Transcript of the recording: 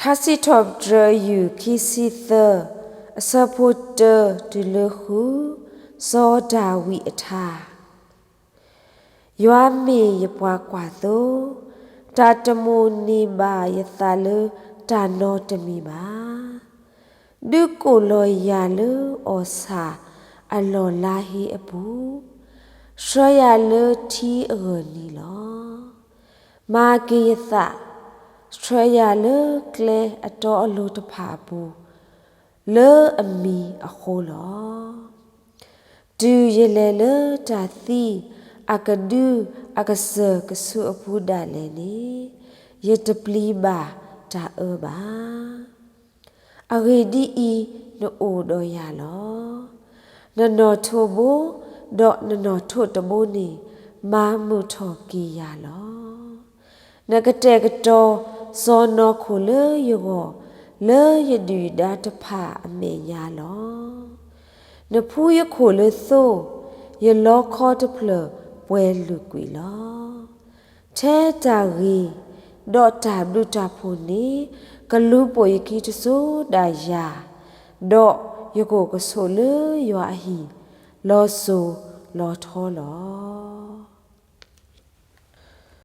ခါစံးထီၣ်ပတြၢၤယုၢ်ခံဆံသၢ, အဆၢဖိတၢတုၤလၢဃု, စီၤဒၤဝံးအထါ. ယွၤမ့ၢ်ယပှၤကွၢ်သိ, တၢ်တမိၣ်န့ၢ်ဘၣ်ယသးလၢတၢ်နီတမံၤဘၣ်. ဒုးကိၣ်လီၤယၤလၢအီၣ်ဆၣ်အလီၢ်လါဟ့အပူၤ, ဆှၢယၤလၢထံအဂၢၢ်နံၤလီၤ. မၤက့ၤယသး, ဆှၢယၤလၢကျဲအတီအလိၤတဖၣ်အပူၤ, လၢအမံၤအဃိလီၤ. တုၤယလဲၤလၢတၢ်သံအကဒုအကစၢၢ်ကဆူးအပူၤဒၣ်လဲာ်န့ၣ်, ယတပျံၤဘၣ်တၢ်အၢဘၣ်. အဂ့ၢ်ဒ်အံၤ, နအိၣ်ဒီးယၤလီၤ. နနီၣ်ထိးဘိ, ဒီးနနီၣ်ထိးတဘိန့ၣ်, မၤမုာ်ထီၣ်က့ၤယၤလီၤ. နကတဲာ်ကတီၤစီၢ်နီၤခိၣ်လၢယဂီၢ်, လၢယဒုၣ်ဒါတဖၣ်အမဲာ်ညါလီၤ. နဖှူယခိၣ်လၢသိ, ယလီခီတဖျၢၣ်ပှဲၤလုာ်ကွံာ်လီၤ. ထဲတၢ်ဂ့ၤ, ဒီးတၢ်ဘျုးတၢ်ဖှိၣ်န့ၣ်, ကလူၤပိာ်ယခံတစိၤဒၣ်ယၤ, ဒီးယကအိၣ်ကဆိးလၢယွၤအဟံၣ်, လီၤစိၤလီၤထီလီၤ.